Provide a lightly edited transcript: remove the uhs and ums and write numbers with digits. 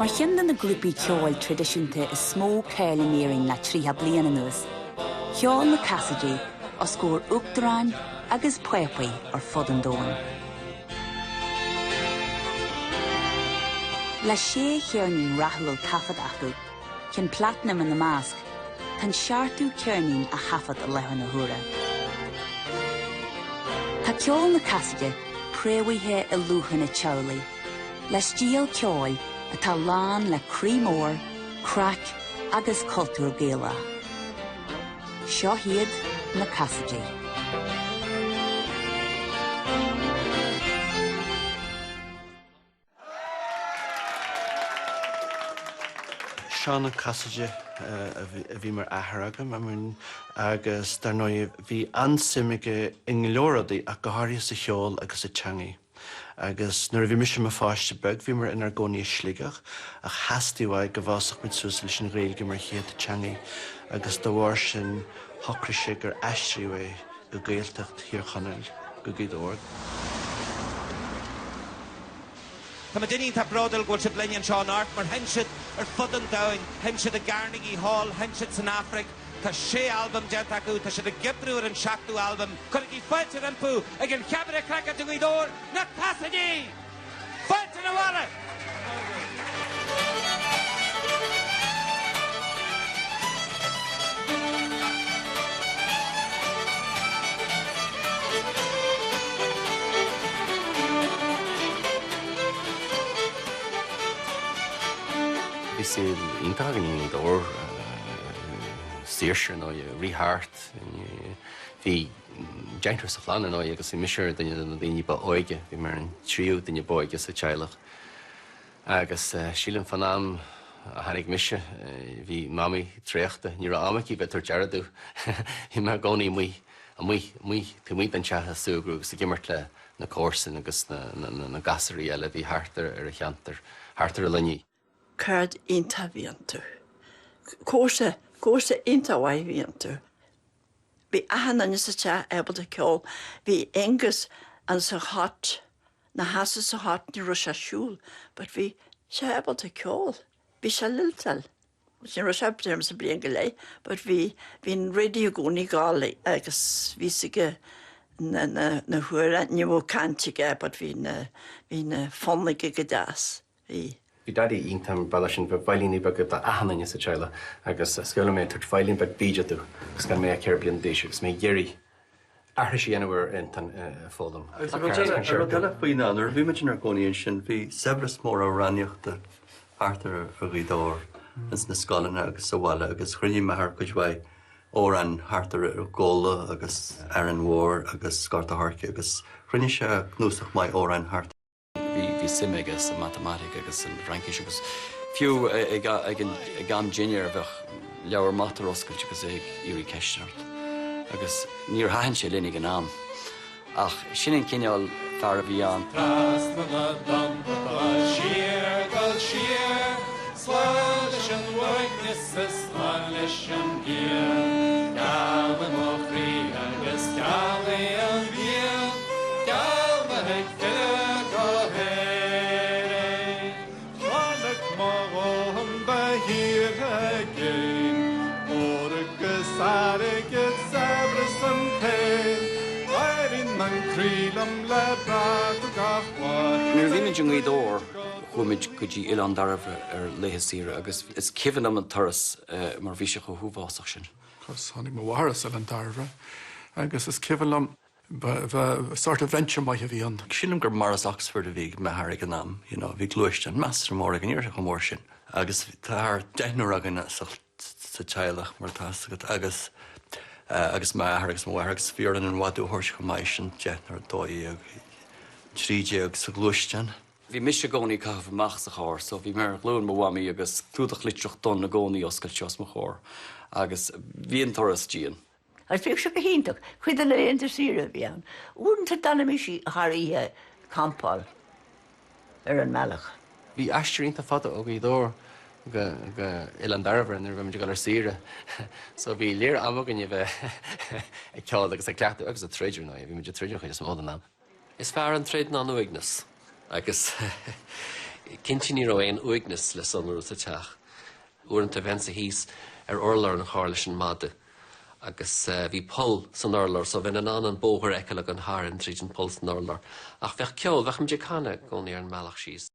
Mar cheann de na grúpaí ceoil traidisiúnta is mó cáil in Éirinn le 30 bliain anuas, cheol na Casaidigh os comhair uachtaráin agus pápaí ar fud an domhain. Le sé cheirnín rathúil taifeadta acu, ceann platanaim ina measc, tá an seachtú ceirnín á thaifead i láthair na huaire. Tá ceol na Casaide préamhaithe i luachanna teaghlaigh, le stíl ceoil atá lán le croí mór, craic agus cultúr Gaelach. Seo hiad na Casaidigh. Seán Cassidy a bhí mar athair agam, I mean, agus dar ndóigh bhí an-suim aige i go leor rudaí ach go háirithe sa cheol agus sa teangaidh. Agus nuair a bhí mise i mo pháiste beag bhíomar inár gcónaí i Sligeach ach theastaigh uaidh go bhfásfadh muid suas leis an Ghaeilge mar chéad teangaidh agus dá bharr sin shocraigh sé gur aistríodh é go Gaeltacht Thír Chonaill, go Gaoth Dobhair. Tá muid iontach bródúil go bhfuil sibh linn anseo anocht mar sheinn siad ar fud an domhain, sheinn siad i gCarnegie Hall, sheinn siad san Afraic, tá sé albam déanta acu, tá siad ag oibriú ar an seachtú albam. Cuirigí fáilte rompu ag an Chabaret Craiceáilte i nGaoth Dobhair, na Casaidigh! Fáilte na bhaile! Bhí saol iontach againn i nGaoth Dobhair, saoirse ar ndóigh, ag rith thart. Bhí deichniúr sa chlann ar ndóigh agus bhí mise ar duine de na daoine ba óige, bhí mé ar an tríú duine ba óige sa teaghlach. Agus sílim fán am a tháinig mise, bhí Mamaí traochta, ní raibh am aici bheith ag tabhairt aire domh. Bhí mé i gcónaí amuigh, amuigh, amuigh, taobh amuigh den teach ag súgradh agus ag imirt le na comharsain agus na gasúraí eile a bhí thart ar an cheantar, thart ar an Luinnigh. Cairde iontach a bhí iontu. Comharsa, comharsa iontach mhaith a bhí iontu. Bhí achan duine sa teach ábalta ceol. Bhí Aengus an sa chot, 'na sheasamh sa chot, ní raibh sé ag siúl but bhí sé ábalta ceol. Bhí sé lilteáil. Ní raibh sé b'fhéidir sa bliain go leith but bhí, bhí an radio i gcónaí ag gabháil agus bhí 's aige na, na, na huaire, ní raibh caint aige but bhí na, bhí na fonn aige go deas. Bhí. Bhí Daidí iontach mar bhealach sin, bheadh veidhlíní beaga d'achan duine sa teaghlach agus is cuimhin liom é ag tabhairt veidhlín beag bídeach domh agus gan mé ach 4 bliana d'aois agus mé ag iarraidh aithris a dhéanamh ar Fhionntán a foghlaim. Agus an rud eile, an rud eile faoi ná nuair a bhí muid inár gcónaí ansin bhí saibhreas mór amhránaíochta thart ar Ghaoth Dobhair ins na scoileanna agus sa bhaile agus chruinnigh m'athair cuid mhaith amhrán thart ar Ghabhla agus Árainn Mhór agus Gort a' Choirce agus chruinnigh sé cnuasach maith amhrán thart Bhí suim aige sa mhatamaitic agus san Fhraincis agus fiú ag am dinnéir bheadh leabhar mata ar oscailt agus é ag iarraidh ceisteanna ort. Agus níor thaitin sé linn ag an am. Ach sin an cineál fear a bhí ann. Trasna na dtonnta dul siar, dul siar, Slán leis an uaigneas is slán leis an bpian. Geal i mo chroí agus geal é an mhian, Geal bheith ag filleadh go hÉirinn. Chonaic mo dhóthain de thíortha i gcéin, Ór agus airgead, saibhreas an tsaoil, Éiríonn an croí liom le breacadh gach lá. Nuair a bhí muid i nGaoth Dobhair chuaigh muid go dtí Oileán Dairbhre ar laetha saoire agus is cuimhin liom an turas mar bhí sé chomh huafásach sin. Agus tháinig mo mháthair as Oileán Dairbhre agus is cuimhin liom ba sort adventure maith a bhí ann. Sílim gur Morris Oxford a bhí ag m'athair ag an am, you know, bhí gluaisteán measartha mór aige, ní raibh sé chomh mór sin. Agus tá thart deichniúr againn sa sa teaghlach mar atá fhios agat agus agus m'athair agus mo mháthair agus bhí orainn an mhadadh a thabhairt chomh maith sin, deichniúr, 12, 13 sa ghluaisteán. Bhí mise i gcónaí ag caitheamh amach sa charr so bhí mé ar ghlúin mo mhamaí agus clúdach litreach donn i gcónaí oscailte os mo chomhair agus bhí an turas dian. Agus bhíodh sé go hiontach. Cuid de na laethanta saoire a bhí ann. Uaireanta d'fhanaimis thar oíche campáil ar an mbealach. Bhí aistear iontach fada ó Ghaoth Dobhair go go Oileán Dairbhre nuair a bhí muid ag dul ar saoire so bhí léar ama againn a bheith ag ceol agus ag cleachtadh agus ag troid ar ndóigh, bhí muid ag troid an chuid is mó den am. Is fearr an troid ná an uaigneas agus. Cinnte ní raibh aon uaigneas le sonrú sa teach. Uaireanta bheinnse thíos ar urlár an chairr leis an madadh agus bhí poll san urlár so bheinn in ann an bóthar a fheiceáil ag dul tharainn tríd an poll san urlár. Ach bheadh ceol, bheadh muid ag canadh i gcónaí ar an mbealach síos.